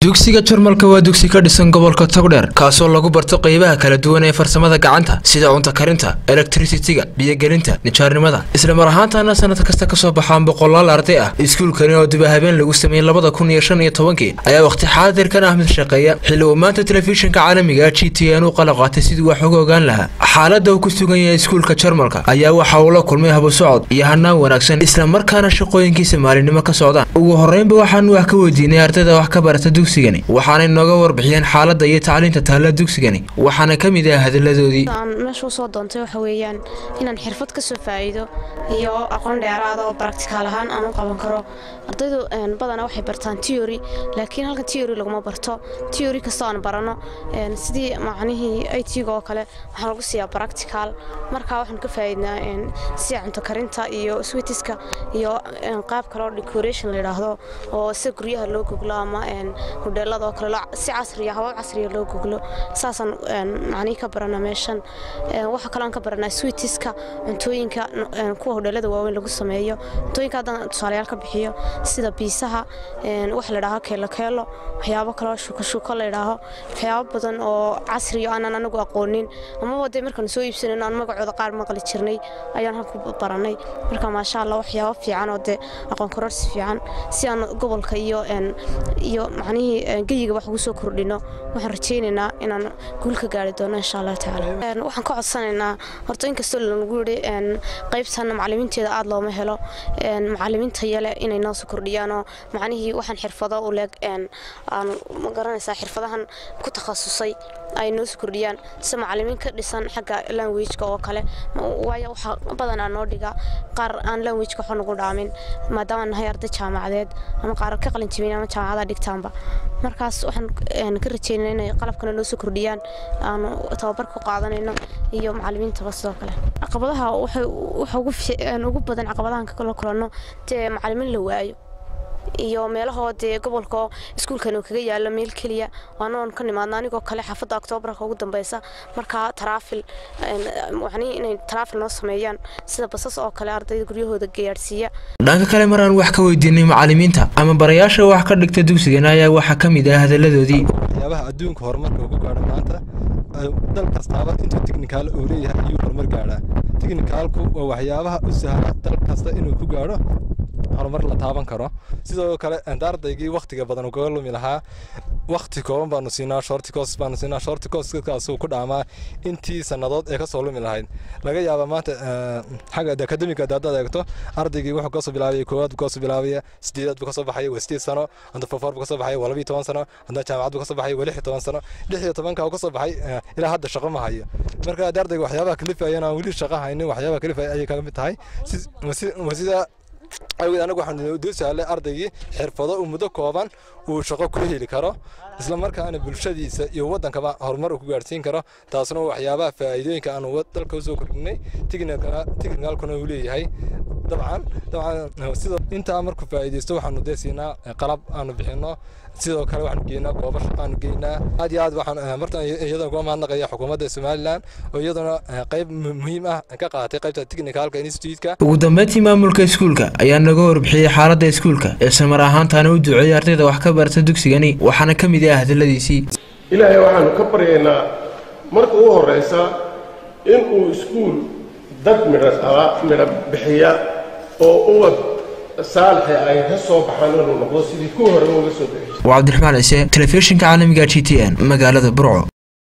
Dugsiga Jarmalka waa dugsi ka dhisan gobolka Togdheer, kaasoo lagu barto qeybaha kala duwan ee farsamada gacanta sida cunto karinta, electricity-ga, biyogelinta, nijaarnimada, isla mar ahaantaana sanad kasta kasoo baxaan boqolaal arday ah. Iskuulkani oo diba habeen lagu sameeyey 2015-kii ayaa waqti xaadirkan ah mid shaqeeya. Xilli uu maanta telefishinka caalamiga GTN u qalab qaatay sidii wax uga ogaan lahaa xaaladda uu ku sugan yahay iskuulka Jarmalka, ayaa waxa uu la kulmay habusocod iyo hanaan wanaagsan, isla markaana shaqooyinkiisa maalinimo ka socdaan. Ugu horreynba waxaanu wax ka weydiinay ardayda wax ka barata dugsigani, waxaanay nooga warbixiyeen xaaladda iyo tacliinta taalla dugsigani, waxaana ka mid ah hadalladoodii. Aan meesha usoo doontay waxa weeyaan inaan xirfad ka soo faa'iido iyo aqoon dheeraada oo practical ahaan aan u qaban karo. Ardaydu badanaa waxay bartaan theory, laakiin halkan theory laguma barto. Theory kastoo aan barano, sidii macnihii IT-ga oo kale, waxaa lagu siiyaa practical. Marka waxaan ka faa'iidnaa sida cunto karinta iyo sweetiska iyo qaab kale oo decoration la yidhaahdo, oo sida guryaha loo goglo ama hodheelada oo kale si casriya, habab casriya loo goglo. Saasaan macnihii ka barana meeshan. Waxa kaloo aan ka baranaa sweetiska, cuntooyinka kuwa hodheelada waaweyn lagu sameeyo. Cuntooyinka haddaan tusaalayaal ka bixiyo, sida biisaha, waxa la idhaaho keelo keelo, waxyaabo kaloo shuko shuko la idhaaho, waxyaabo badan oo casriyo aanan anagu aqoonin amaba dee markaan soo iibsanayno aan magacooda qaar maqli jirnay ayaan halku baranay. Marka maasha Allah, waxyaabo fiican oo dee aqoon kororsi fiican si aan gobolka iyo macnihii geyiga wax ugu soo kordhino. Waxaan rajaynaynaa inaan guul ka gaari doono insha Allah tacaala. Waxaan ka codsanaynaa horta, inkastoo lanagu yidhi qaybtan macallimiinteeda aada looma helo, macallimiin tayo leh inay noo soo kordhiyaanoo macnihii waxaan xirfado u leeg aan ma garanaysaa xirfadahan ku takhasusay ay noo soo kordhiyaan, sida macallimiin ka dhisan xagga language-ka oo kale, waayo waxaa badanaa noo dhiga qaar aan language-ka waxba nagu dhaamin, maadaama nahay arday jaamacadeed ama qaar ka qalin jabin ama jaamacadaha dhigtaanba. Markaas waxaan ka rajeynaa inay qalabkana noo soo kordhiyaan aanu tababar ku qaadanayno iyo macallimiintaba. Sidoo kale caqabadaha waxa ugu badan, caqabadahan kala kulanno dee macallimiin la waayo iyo meelahoo dee gobolka iskuulkan uu kaga yaalo meel keliya waanoon ka nimaadna, anigoo kale xaafadda Oktoobarka ugu dambeysa. Markaa taraafil macnihii inay taraafil noo sameeyaan sida basas oo kale ardayda guryahooda gayaadhsiiya. Dhanka kale, mar aan wax ka weydiinay macallimiinta ama barayaasha wax ka dhigta dugsigana, ayaa waxaa ka mid ah hadalladoodii. Waxyaabaha adduunka horumarka ugu gaadho maanta, dal kastaaba intuu technical uu leeyahay ayuu horumar gaadhaa. Technicalku waa waxyaabaha u sahla dal kasta inuu ku gaadho horumar la taaban karo. Sidoo kale ardaygii waktiga badan uu kaga lumi lahaa, wakti kooban baanu siinaa, short course baanu siinaa. Short course-kaasuu ku dhaamaa intii sannadood ee kasoo lumi lahayd. Laga yaabaa maanta xagga academic haddaad eegto, ardaygii wuxuu kasoo bilaabaya koowaad buu kasoo bilaabaya, sideedaad buu kasoo baxaya, waa 8 sano. Anta form four buu kasoo baxaya, waa 12 sano. Anta jaamacad buu kasoo baxaya, waa 16 sano. 16-ka uu kasoo baxay ilaa hadda shaqo ma hayo. Marka ardayga waxyaabaha kalifayana aan weli shaqo haynin, waxyaabaha kalifaya ayay kaga mid tahay. Sida awgeed anagu waxaan duu sahlay ardaygii xirfado uu muddo kooban uu shaqo ku heli karo, isla markaana bulshadiisa iyo waddankaba horumar uu ku gaadhsiin karo. Taasna waxyaabaha faa'iidooyinka aanu dalka usoo kordhinay, technicalkuna uu leeyahay. Dabcan sidoo intaa markuu faa'iidaysto waxaanu dee siinaa qalab aanu bixino, sidoo kale waxaanu geynaa goobo shaqaanu geynaa. Aad iyo aad waxaan martan iyadana uga mahadnaqaya xukuumadda Somaliland oo iyaduna qayb muhiim ah ka qaadatay qaybta technicalka institute-ka. Ugu dambeyntii, maamulka iskuulka ayaa naga warbixiyey xaaladda iskuulka, isla mar ahaantaana u duceeyey ardayda wax ka barata dugsigani, waxaana ka mid ah hadalladiisii. Ilaahay waxaanu ka baryaynaa marka ugu horraysa inuu iskuul dad midho dhala, midho bixiya oo ubad saalixi ay ka soo baxaan inuu noqdo sidii kuwii hore uga soo bixi. Waa Cabdiraxmaan Ciise, telefishinka caalamiga GTN, magaalada Burco.